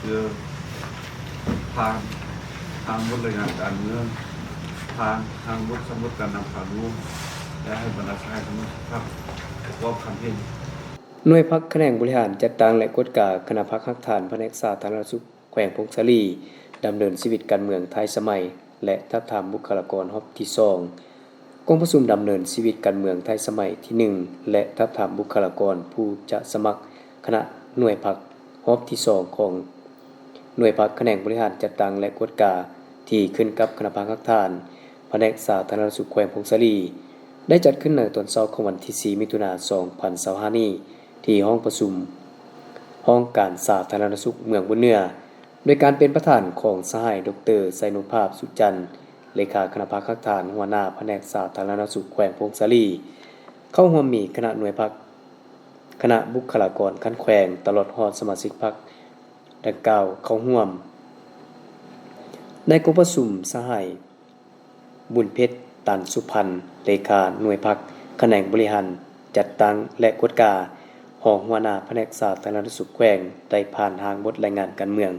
ຄືຜ່ານຮ່າງບົດລາຍງານການເມືອງ, ຜ່ານຮ່າງບົດສຳຫຼວດການນຳພາລວມ ແລະ ໃຫ້ບັນດາສະຫາຍສະມາຊິກພັກປະກອບຄຳເຫັນ. ໜ່ວຍພັກຂະແໜງບໍລິຫານຈັດຕັ້ງ ແລະ ກວດກາຄະນະພັກຮາກຖານພະແນກສາທາລະນະສຸກ ແຂວງຜົ້ງສາລີ ດຳເນີນຊີວິດການເມືອງທ້າຍສະໄໝ ແລະ ທາບທາມບຸກຄະລາກອນຮອບທີສອງ. ກອງປະຊຸມດຳເນີນຊີວິດການເມືອງທ້າຍສະໄໝທີໜຶ່ງ ແລະ ທາບທາມບຸກຄະລາກອນຜູ້ຈະສະໝັກຄະນະໜ່ວຍພັກຮອບທີສອງ ຂອງໜ່ວຍພັກຂະແໜງບໍລິຫານຈັດຕັ້ງ ແລະ ກວດກາ ທີ່ຂຶ້ນກັບຄະນະພັກຮາກຖານພະແນກສາທາລະນະສຸກແຂວງຜົ້ງສາລີ ໄດ້ຈັດຂຶ້ນໃນຕອນເຊົ້າຂອງວັນທີສີ່ ມິຖຸນາ ສອງພັນຊາວຫ້ານີ້ ທີ່ຫ້ອງປະຊຸມຫ້ອງການສາທາລະນະສຸກເມືອງບຸນເໜືອ ໂດຍການເປັນປະທານຂອງສະຫາຍ ດອກເຕີ ໄຊນຸພາບ ສຸຈັນ ເລຂາຄະນະພັກຮາກຖານ ຫົວໜ້າພະແນກສາທາລະນະສຸກແຂວງຜົ້ງສາລີ. ເຂົ້າຮ່ວມມີຄະນະໜ່ວຍພັກ, ຄະນະບຸກຄະລາກອນຂັ້ນແຂວງ ຕະຫຼອດຮອດສະມາຊິກພັກດັ່ງກ່າວເຂົ້າຮ່ວມ. ໃນກອງປະຊຸມ, ສະຫາຍ ບຸນເພັດ ຕັນສຸພັນ ເລຂາໜ່ວຍພັກຂະແໜງບໍລິຫານຈັດຕັ້ງ ແລະ ກວດກາ, ຮອງຫົວໜ້າພະແນກສາທາລະນະສຸກແຂວງ ໄດ້ຜ່ານຮ່າງບົດລາຍງານການເມືອງ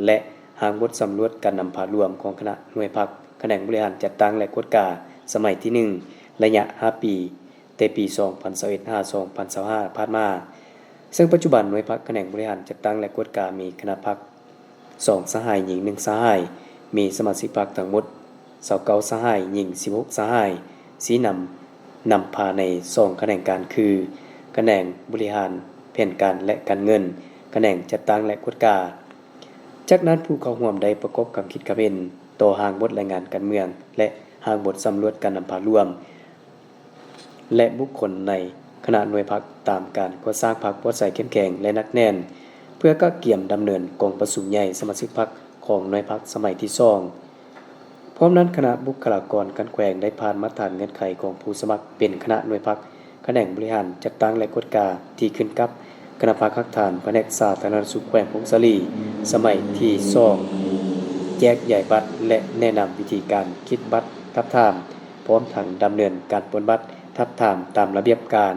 ແລະ ຮ່າງບົດສຳຫຼວດການນຳພາລວມຂອງຄະນະໜ່ວຍພັກຂະແໜງບໍລິຫານຈັດຕັ້ງ ແລະ ກວດກາ ສະໄໝທີໜຶ່ງ ໄລຍະຫ້າປີ ແຕ່ປີສອງພັນຊາວເອັດ ຫາ ສອງພັນຊາວຫ້າ ຜ່ານມາ, ເຊິ່ງປັດຈຸບັນໜ່ວຍພັກຂະແໜງບໍລິຫານຈັດຕັ້ງ ແລະ ກວດກາ ມີຄະນະພັກ ສອງສະຫາຍ, ຍິງໜຶ່ງສະຫາຍ, ມີສະມາຊິກພັກທັງໝົດຊາວເກົ້າສະຫາຍ, ຍິງສິບຫົກສະຫາຍ, ຊີ້ນຳນຳພາໃນສອງຂະແໜງການຄື ຂະແໜງບໍລິຫານແຜນການ ແລະ ການເງິນ, ຂະແໜງຈັດຕັ້ງ ແລະ ກວດກາ. ຈາກນັ້ນ, ຜູ້ເຂົ້າຮ່ວມໄດ້ປະກອບຄຳຄິດຄຳເຫັນຕໍ່ຮ່າງບົດລາຍງານການເມືອງ ແລະ ຮ່າງບົດສຳຫຼວດການນຳພາລວມ ແລະ ບຸກຄົນໃນຄະນະໜ່ວຍພັກ ຕາມການກໍ່ສ້າງພັກປອດໃສເຂັ້ມແຂງ ແລະ ໜັກແໜ້ນ ເພື່ອກະກຽມດຳເນີນກອງປະຊຸມໃຫຍ່ສະມາຊິກພັກຂອງໜ່ວຍພັກສະໄໝທີສອງ. ພ້ອມນັ້ນ, ຄະນະບຸກຄະລາກອນຂັ້ນແຂວງໄດ້ຜ່ານມາດຕະຖານເງື່ອນໄຂຂອງຜູ້ສະໝັກເປັນຄະນະໜ່ວຍພັກຂະແໜງບໍລິຫານຈັດຕັ້ງ ແລະ ກວດກາ ທີ່ຂຶ້ນກັບຄະນະພັກຮາກຖານພະແນກສາທາລະນະສຸກແຂວງຜົ້ງສາລີ ສະໄໝທີສອງ, ແຈກຢາຍບັດ ແລະ ແນະນຳວິທີການຄິດບັດທາບທາມ ພ້ອມທັງດຳເນີນການປ່ອນບັດທາບທາມຕາມລະບຽບການ.